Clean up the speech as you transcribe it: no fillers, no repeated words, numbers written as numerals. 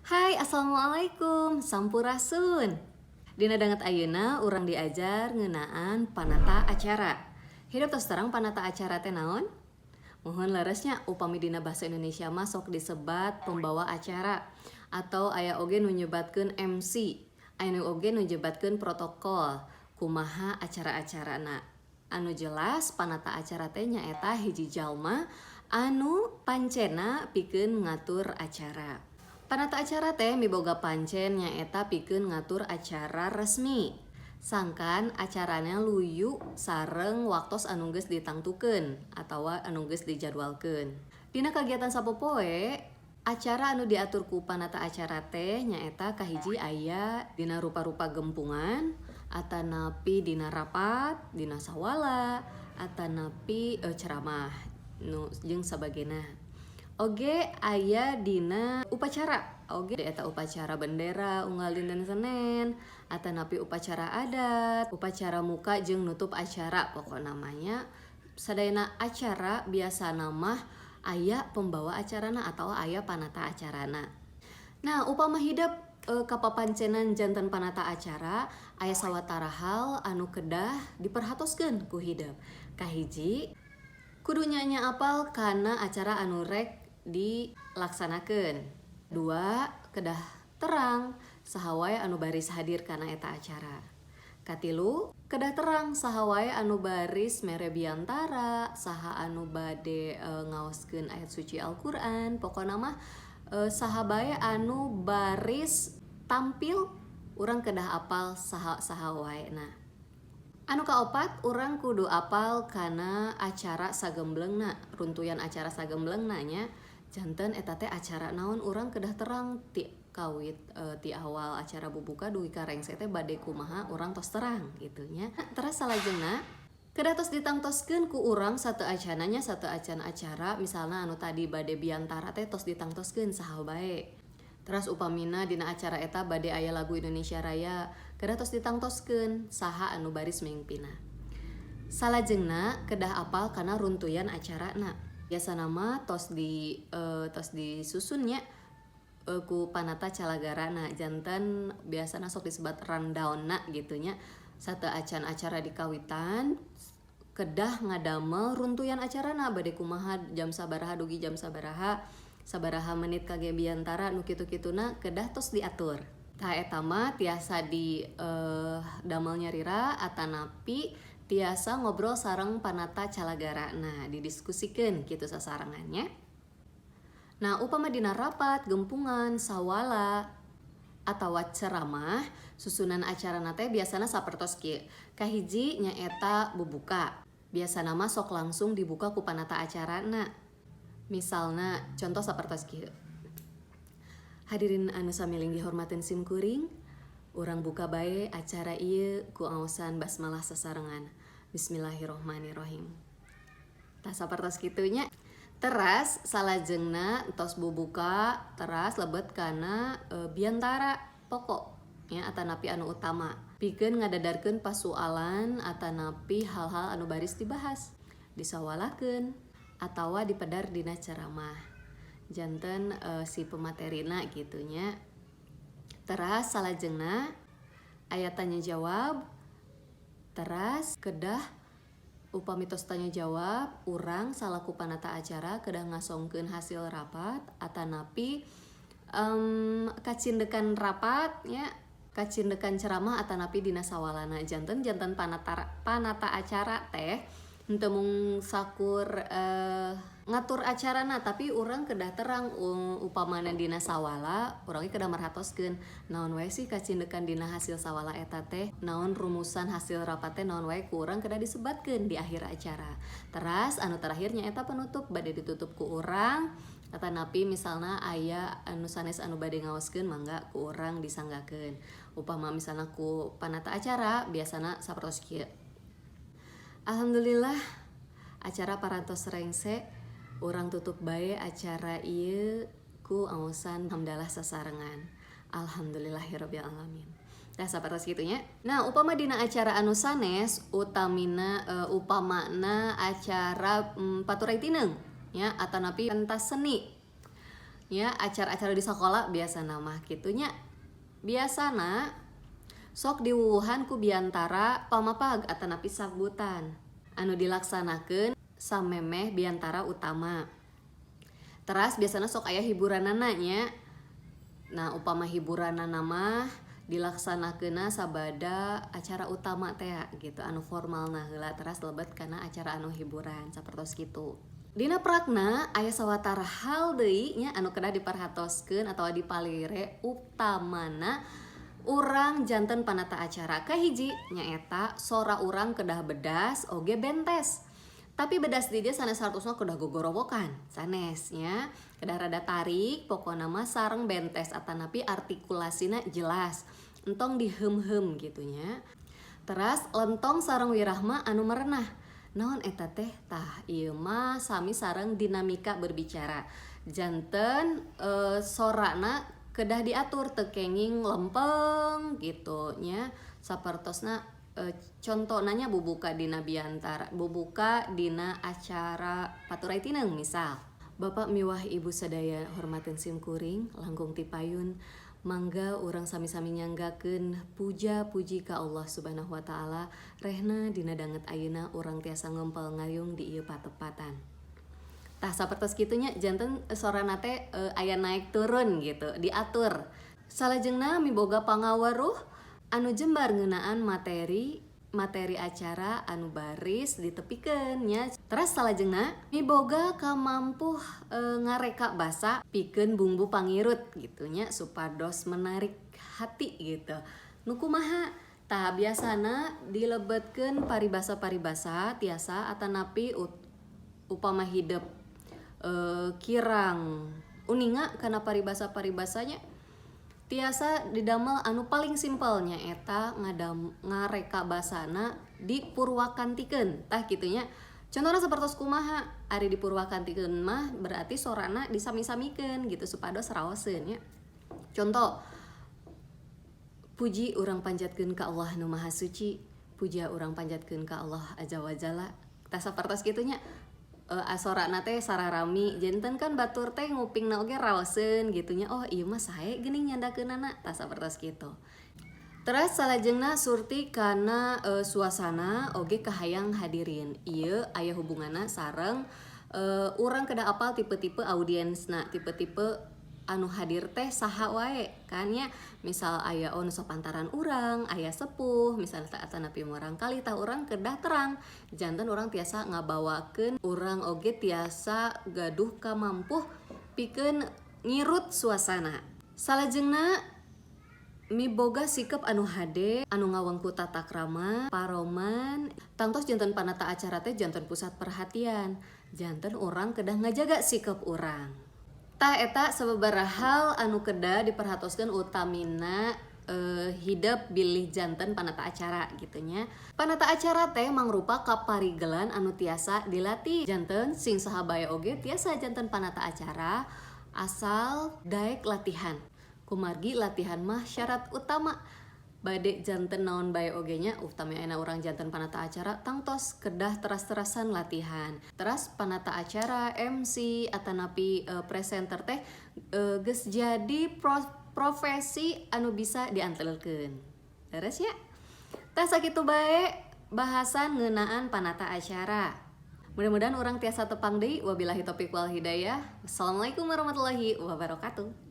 Hai, assalamualaikum, sampurasun. Dina danget ayeuna urang diajar ngeunaan panata acara. Hidep tos terang panata acara teh naon? Muhun, leres nya, upami dina bahasa Indonesia mah sok disebat pembawa acara atau aya oge nu nyebatkeun MC, aya nu oge nu nyebatkeun protokol kumaha acara-acarana. Anu jelas, panata acara teh nyaeta hiji jalma anu pancena pikeun ngatur acara. Panata acara teh miboga pancen nyaeta pikeun ngatur acara resmi. Sangkan acarana luyu sareng waktos anu geus ditangtukeun atawa anu geus dijadwalkeun. Dina kagiatan sapopoe, acara anu diatur ku panata acara teh nyaeta kahiji aya dina rupa-rupa gempungan, atanapi dina rapat, dina sawala, atanapi ceramah nu jeung sabagena. Oge aya dina upacara, oge eta upacara bendera unggal dinten Senen, atanapi upacara adat, upacara muka jeung nutup acara. Pokona mah nya sadayana acara biasana mah aya pembawa acarana atawa aya panata acarana. Nah, upama hidep kapapancenan janten panata acara, aya sawatara hal anu kedah diperhatoskeun ku hidep. Kahiji, kudu nya apal kana acara anu rek dilaksanakeun. Dua, kedah terang saha wae anu baris hadir kana eta acara. Katilu, kedah terang saha wae anu baris mere biantara, saha anu bade ngaoskeun ayat suci Al-Qur'an, pokona mah saha bae anu baris tampil, urang kedah apal saha saha wae. Nah, anu kaopat, urang kudu apal kana acara sagemblengna, runtuyan acara sagemblengna nya. Janten eta teh acara naon, urang kedah terang ti kawit, ti awal acara bubuka dugi ka rengse teh bade kumaha, urang tos terang gitu nya. Teras salajengna kedah tos ditangtoskeun ku urang sateuacanna nya, sateuacan acara, misalna anu tadi bade biantara teh tos ditangtoskeun saha bae. Teras upamina dina acara eta bade aya lagu Indonesia Raya, kedah tos ditangtoskeun saha anu baris mingpinna. Salajengna kedah apal kana runtuyan acarana. Biasana mah tos disusun nya ku panata calagarana, janten biasana sok disebat rundown-na gitu nya. Sateuacan acara dikawitan kedah ngadamel runtuyan acarana bade kumaha, jam sabaraha dugi jam sabaraha, sabaraha menit kage biantara, nu kitu-kituna kedah tos diatur. Tah, eta mah tiasa di damel nyalira atanapi tiasa ngobrol sareng panata calagarana, didiskusikeun kitu sasarengan nya. Nah, upama dina rapat, gempungan, sawala, atawa ceramah, susunan acarana teh biasana sapertos kieu. Kahiji nyaeta bubuka. Biasana mah sok langsung dibuka ku panata acarana. Misalna contoh sapertos kieu. "Hadirin anu samiling dihormatin sim kuring, urang buka bae acara ieu ku ngaosan basmalah sasarengan. Bismillahirrohmanirrohim." Tah, sapertos kitu nya. Teras salajengna tos bubuka, teras lebet kana biantara pokok nya atanapi anu utama. Pikeun ngadadarkeun pasualan atanapi hal-hal anu baris dibahas, disawalakeun atawa dipedar dina ceramah. Janten si pematerina kitu nya. Teras salajengna aya tanya jawab. Teras kedah upami tos tanya jawab, urang salaku panata acara kedah ngasongkeun hasil rapat atanapi kacindekan rapat nya, kacindekan ceramah atanapi dina sawalana. Janten janten panata acara teh henteu mung sakur ngatur acarana, tapi urang kedah terang upamana dina sawala, urang ge kedah merhatoskeun naon wae sih kacindekan dina hasil sawala eta teh, naon rumusan hasil rapat teh naon wae, ku urang kedah disebatkeun di akhir acara. Teras anu terakhir nyaeta penutup, bade ditutup ku urang atanapi misalna aya anu sanes anu bade ngaoskeun, mangga ku urang disanggakeun. Upama misalna ku panata acara biasana sapertos kieu. "Alhamdulillah, acara parantos rengse, urang tutup bae acara ieu ku ngaosan hamdalah sasarengan. Alhamdulillahirabbil alamin." Tah, sapertos kitu nya. Nah, upama dina acara anu sanes, utamina upamana acara paturay tineung nya atanapi pentas seni. Ya, acara-acara di sekolah biasa mah kitu nya. Biasana sok diwuwuhan ku biantara pamapag atanapi sambutan anu dilaksanakeun samemeh biantara utama. Teras biasana sok aya hiburanana nya. Nah, upama hiburanana mah dilaksanakeunna sabada acara utama teh gitu, anu formalna heula, teras lebet kana acara anu hiburan sapertos kitu. Dina prakna aya sawatara hal deui nya anu kedah diperhatoskeun atawa dipalire utamana urang janten panata acara. Kahiji nyaeta sora urang kedah bedas oge bentes. Tapi bedas di dieu sanes hartosna kedah gogorowokan, sanes nya, kedah rada tarik pokona mah sareng bentes atanapi artikulasina jelas, entong diheum-heum gitu nya. Teras lentong sareng wirahma anu merenah. Naon eta teh? Tah, ieu mah sami sareng dinamika berbicara. Janten sorana kedah diatur, teu kenging lempeng gitu nya. Sapertosna contohna nya bubuka dina biantara, bubuka dina acara paturai tineung misal. "Bapak miwah Ibu sadaya hormateun sim kuring langkung ti payun, mangga urang sami-sami nyanggakeun puja puji ka Allah Subhanahu wa Ta'ala, rehna dina danget ayeuna urang tiasa ngempel ngayung di ieu patepatan." Tah, sapertos kitu nya, janten sorana teh aya naik turun gitu, diatur. Salajengna miboga pangaweruh anu jembar ngeunaan materi materi acara anu baris ditepikeun nya. Teras salajengna miboga kamampuh ngareka basa pikeun bumbu pangirut gitu nya, supados menarik hati gitu. Nu kumaha? Tah, biasana dilebetkeun paribasa-paribasa tiasa, atanapi upama hidep kirang uninga kana paribasa-paribasanya, tiasa didamel anu paling simpel nyaeta ngadam ngareka basana dipurwakantikeun, tah kitu nya. Contohna sapertos kumaha? Ari dipurwakantikeun mah berarti sorana disami-samikeun gitu supados raoseun nya. Contoh, "Puji urang panjatkeun ka Allah nu Maha Suci, puja urang panjatkeun ka Allah Azza wa Jalla." Tah, sapertos kitu nya, sorana teh sararami, janten kan batur teh ngupingna oge raoseun gitu nya, "Oh, ieu mah sae geuning nyandakeunana." Tah, sapertos kitu. Teras salajengna surti kana suasana oge kahayang hadirin. Ieu aya hubunganna sareng urang kedah apal tipe-tipe audiensna, tipe-tipe anu hadir teh saha wae kan nya. Misal aya, oh, nu sapantaran urang, aya sepuh misalnya atanapi murangkalih, tah urang kedah terang, janten urang tiasa ngabawakeun, urang oge tiasa gaduh kamampuh pikeun ngirut suasana. Salajengna miboga sikap anu hade anu ngawengku tata krama paroman. Tangtos janten panata acara teh janten pusat perhatian, janten urang kedah ngajaga sikap urang. Tah, eta sababaraha hal anu kedah diperhatoskeun utamina hidep bilih janten panata acara gitu nya. Panata acara teh mangrupa kaparigelan anu tiasa dilatih, janten sing saha bae oge tiasa janten panata acara asal daek latihan, kumargi latihan mah syarat utama bade janten naon bae oge nya. Utami ayeuna urang janten panata acara, tangtos kedah teras-terasan latihan. Teras panata acara, MC atanapi presenter teh geus jadi profesi anu bisa diantelkeun. Leres ya? Tah, sakitu bae bahasan ngeunaan panata acara. Mudah-mudahan urang tiasa tepang deui. Wabillahi taufik wal hidayah. Wassalamualaikum warahmatullahi wabarakatuh.